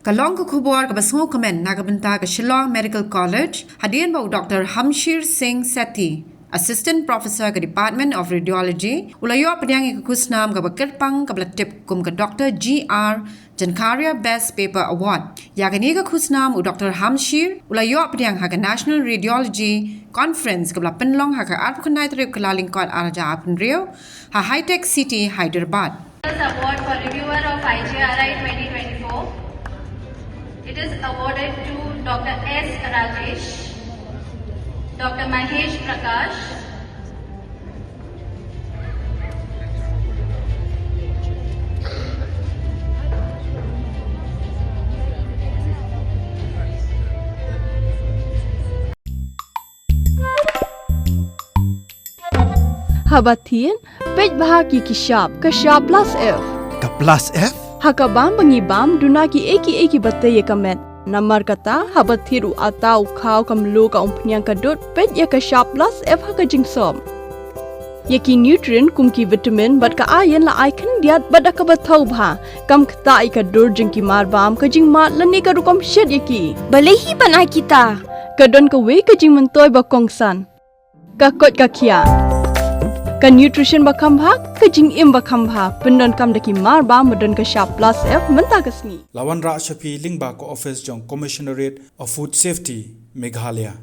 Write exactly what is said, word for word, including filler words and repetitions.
Ka long ka khubor kaba sngewkmen na ka bynta ka Shillong Medical College, hadien ba u Doctor Hamshir Singh Sethi, Assistant Professor ka Department of Radiology, u la ïoh pdiang ïa ka khusnam kaba kyrpang kaba la tip kum ka Doctor G R Jankaria Best Paper Award. Ïa kane ka khusnam u Doctor Hamshir u la ïoh pdiang ha ka National Radiology Conference kaba la pynlong ha ka arphew khyndai tarik Kyllalyngkot arhajar arphew hynriew ha Hitech City, Hyderabad. This award for reviewer of I G R I twenty twenty-four. It is awarded to Doctor S Rajesh, Doctor Mahesh Prakash, Haba thied, peit bha ki ki shap, ka shap plus F. Ka plus F? Ha ka bam ba ngi bam, duna ki ei ki ei ki ba tei ïa ka met. Namar kata, haba thied u ata u khaw ka mluh ka umphniang ka dud, peit ïa ka shap plus F ha ka jingsop. Ïa ki nutrient kum ki vitamin bad ka iron la ai khyndiat bad da kaba thaw bha. Kam ktah ïa ka dur jong ki mar bam, ka jingmad lane ka rukom shet ïa ki. Balei hi ban ai kita? Ka don kawei ka jingmyntoi ba kongsan. Ka koit ka khiah. Ka nutrition ba kham bha, ka jingim ba kham bha. Pyndonkam da ki mar bam ba don ka shap plus F mynta ka sngi. La wanrah sha phi lyngba ka office jong Commissionerate of Food Safety, Meghalaya.